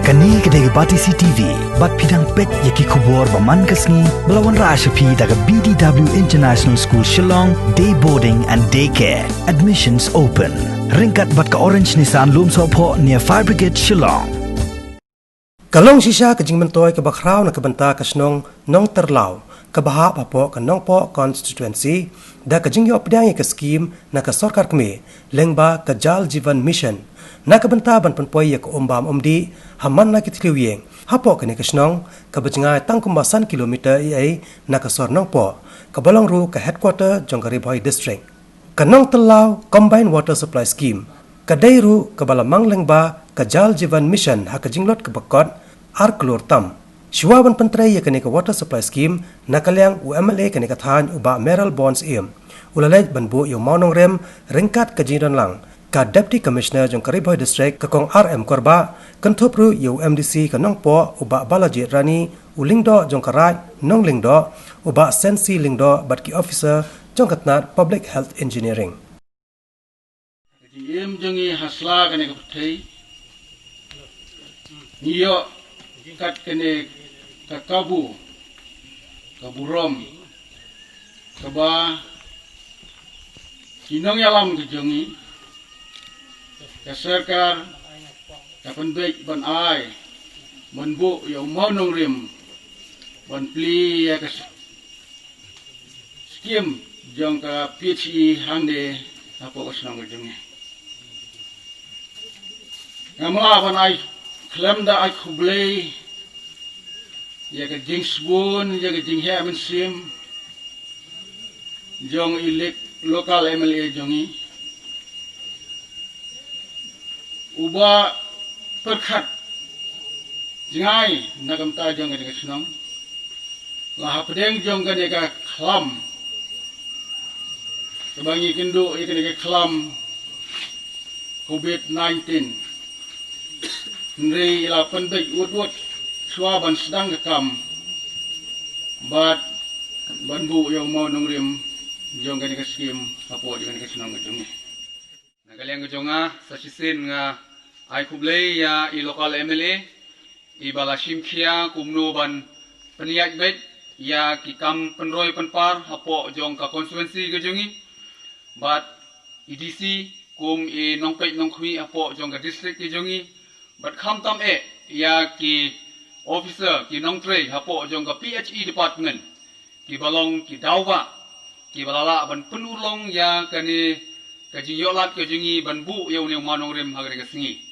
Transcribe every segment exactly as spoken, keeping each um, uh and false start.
Kane ka dei ka Batesi T V, bad phi dang peit ïa ki khubor ba man ka sngi, ba la wanrah sha phi da ka B D W International School Shillong, Day Boarding and Day Care. Admissions open. Ryngkat bad ka Orange Nissan Lumsohphoh near Fire Brigade Shillong. Ka long shisha ka jingmyntoi kaba khraw na ka bynta ka shnong Nongtyrlaw, kaba hap hapoh ka Nongpoh constituency, da ka jingïoh pdiang ïa ka skim na ka sorkar kmie, lyngba ka Jal Jeevan Mission, na ka bynta ban pynpoi ïa ka um bam um dih ha man la ki thliew ïing hapoh kane ka shnong, kaba jngai tang kumba san kilometer ei ei na ka sor Nongpoh, kaba long ruh ka headquarter jong ka Ri Bhoi District. Ka Nongtyrlaw Combined Water Supply Scheme ka dei ruh kaba la mang lyngba ka Jal Jeevan Mission ha ka jinglut kaba kot ar klur tam. Shuwa ban pyntrei ïa kane ka Water Supply Scheme, na ka liang u M L A kane ka thaiñ, u Bah Mayralborn Syiem, u la leit ban buh ïa u mawnongrim ryngkat ka jingdonlang ka Deputy Commissioner jong ka Ri Bhoi District, ka Kong R M Korbah, kynthup ruh ïa u M D C ka Nongpoh, u Bah Balajied Rani, u Lyngdoh jong ka Raid Nonglyngdoh, u Bah Sensi Lyngdoh, bad ki officer jong ka tnat Public Health Engineering. Ka jingim jong ngi ha sla kane ka pyrthei, ngi ïoh kat kane ka kabu, ka burom, kaba ki nongïalam ka jong ngi, ka sorkar, ka pynbeit ban ai, ban buh ïa u mawnongrim, ban plie ïa ka s-, skim jong ka P H E hangne hapoh ka shnong ka jong ngi. Ngam lah ban ai khlem da ai khublei ïa ka jingsbun, ïa ka jingheh mynsiem jong i lek local M L A jong ngi, uba pyrkhat jngai na ka bynta jong kane ka shnong, la hapdeng jong kane ka khlam, kaba ngi kynduh ïa kane ka khlam Covid nineteen. Hynrei i la pynbeit wut wut shuwa ban sdang ka kam, bad ban buh ïa u mawnongrim jong kane ka skim hapoh jong kane ka shnong ka jong ngi. Na ka liang ka jong nga, sa shisien nga ai khublei ïa i local M L A, iba la shim khia kumno ban pynïaid beit ïa ki kam pynroi pynpar hapoh jong ka constituency ka jong ngi, bad i D C kum i nongpeit nongkhmih hapoh jong ka district ka jong ngi, bad khamtam eh ïa ki officer, ki nongtrei hapoh jong ka P H E department, kiba long ki daw bah, kiba la lah ban pynurlong ïa kane ka jingïohlad ka jong ngi ban buh ïa une u mawnongrim ha kane ka sngi.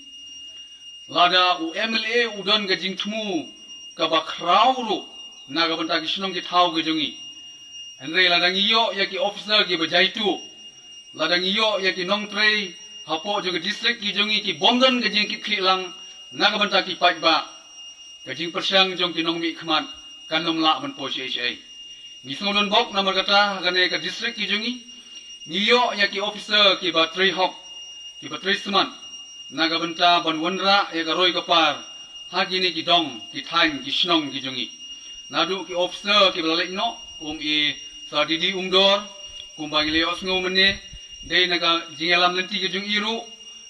Lada u M L A u don ka jingthmu kaba khraw ruh na ka bynta ki shnong ki thaw ka jong ngi, hynrei lada ngi ïoh ïa ki officer kiba jaituh, lada ngi ïoh ïa ki nongtrei hapoh jong ka district ki jong ngi ki bym don ka jingkitkhlieh lang na ka bynta ki paidbah, ka jingpyrshang jong ki nongmihkhmat kan ym lah ban poi shaei shaei. Ngi sngewdon bok namar kata ha kane ka district ki jong ngi, ngi ïoh ïa ki officer kiba trei hok, kiba trei smat na ka bynta ban wanrah ïa ka roi ka par ha kine ki dong, ki thaiñ, ki shnong ki jong ngi. Naduh ki officer kiba la leit noh, kum i Sir D D Umdor, kumba ngi la ïohsngew mynne, dei na ka jingïalam lynti ka jong i ruh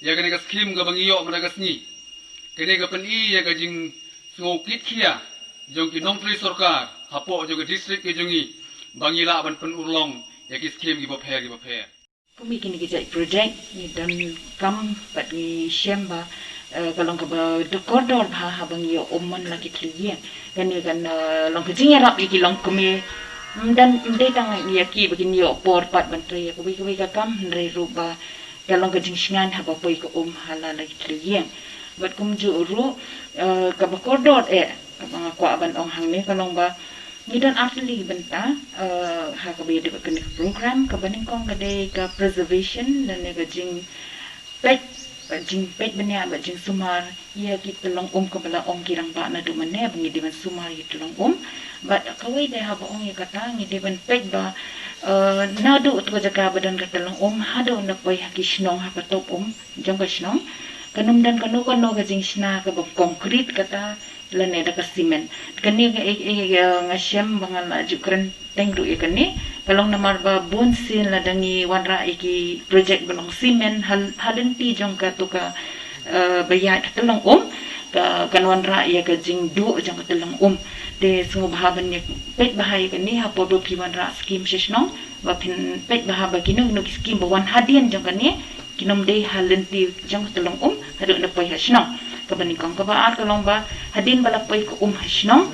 ïa kane ka skim kaba ngi ïoh mynta ka sngi. Kane ka pyni ïa ka jingsngewkitkhia jong ki nongtrei sorkar hapoh jong ka district ka jong ngi, ba ngi lah ban pynurlong ïa ki skim kiba pher kiba pher. Kum ïa kine ki jait project ngi donkam bad ngi shem ba, eh, ka long kaba duk kordor bha haba ngi ïoh um man la ki thliew ïing. Kane kan, eh, long ka jingïarap ïa ki longkmie. Ym don, ym dei tang ïa ki ba kin ïoh por pat ban trei ïa kawei kawei ka kam, hynrei ruh ba ka long ka jingshngaiñ haba poi ka um ha la la ki thliew ïing. Bad kumjuh ruh, eh, kaba kordor eh, kaba nga kwah ban ong hangne ka long ba ngi don artylli ki bynta, eh, ha kaba ïadei bad kane ka program. Kaba nyngkong ka dei ka preservation lane ka jingpeit, ka jingpeit bniah bad jingsumar ïa ki tyllong um kaba la ong ki rangbah naduh mynne ba ngi dei ban sumar ïa ki tyllong um. Bad kawei de haba ong ïa kata ngi dei ban peit ba, eh, naduh tu ka jaka ba don ka tyllong um haduh na poi ha ki shnong, ha ka top um jong ka shnong, kan ym don kano kano ka jingshna kaba concrete kata lane da ka cement. Kane ka, eh, eh, eh, nga shem ba nga la ju kren teng ruh ïa kane. Ka long namar ba bun sien lada ngi wanrah ïa ki project ba long cement ha, ha lynti jong katu ka, eh, ba ïaid ka tyllong um, ka, kan wanrah ïa ka jingduh jong ka tyllong um. Te sngewbha ban ïa peit bha ïa kane ha por ba phi wanrah skim sha shnong, ba phin peit bha ba kino kino ki skim ba wan hadien jong kane kin ym dei ha lynti jong ka tyllong um haduh ba poi ha shnong. Kaba nyngkong. Kaba ar ka long ba hadien ba la poi ka um ha shnong,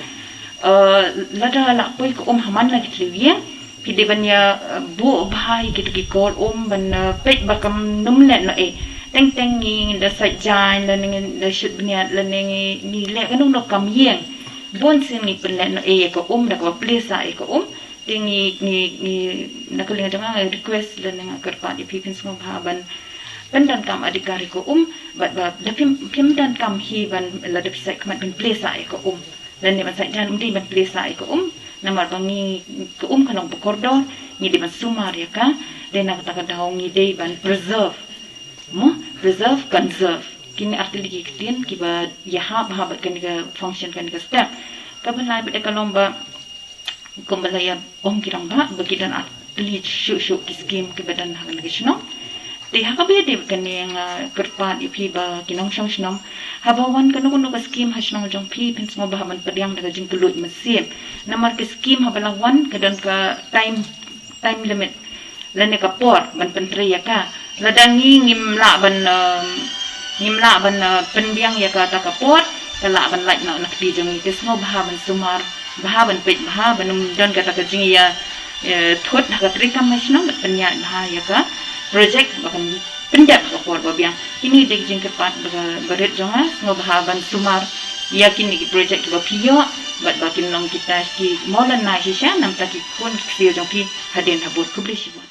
eh, lada la poi ka um ha man la ki thliew ïing, phi dei ban ïa, eh, buh bha ïa kito ki kor um ban, eh, peit ba kam nym leh noh ei. Teng teng ngi da sait jaiñ lane ngi da shut bniat lane ngi, ngi leh kano kano kam ïing, bun sien ngi pynleh noh ei ïa ka um da kaba plie sah ïa ka um. Te ngi, ngi, ngi, na ka liang jong nga nga request lane nga kyrpad ïa phi, phin sngewbha ban pyndonkam adhikar ïa ka um, bad ba da phim, phim donkam hi ban lada phi sait khmat ban plie sah ïa ka um. Lane ban sait jaiñ ym dei ban plie sah ïa ka um. Namar ba ngi, ka um ka long ba kordor, ngi dei ban sumar ïa ka, dei na kata ka daw ngi dei ban preserve. Mo, preserve, conserve. Kine ar tylli ki ktien kiba ïahap bha bad kane ka function, kane ka step. Kaba lai pat ka long ba, kumba la ïa ong ki rangbah, ba ki don ar tylli shuh shuh ki skim kiba don ha kane ka shnong. Te ha kaba ïadei bad kane nga kyrpad ïa phi ba ki nongshong shnong, haba wan kano kano ka skim ha shnong jong phi, phin sngewbha ban pdiang da ka jingkylluid mynsiem. Namar ka skim haba la wan ka don ka time, time limit lane ka por ban pyntrei ïa ka. Lada ngi ngim lah ban, eh, ngim lah ban, eh, pynbiang ïa kata ka por, ka lah ban lait noh na kti jong ngi. Te sngewbha ban sumar bha, ban peit bha, ban ym don kata ka jingïa, eh, thut ha ka treikam ha shnong, ban pynïaid bha ïa ka project ba kan pyndep ha ka por ba biang. Kine dei ki jingkyrpad ba, ba rit jong nga, sngewbha ban sumar ïa kine ki project kiba phi ïoh, bad ba kin long kita ki mawlynnai shisha, namar ki khun ki ksiew jong phi hadien habud. Khublei shibun.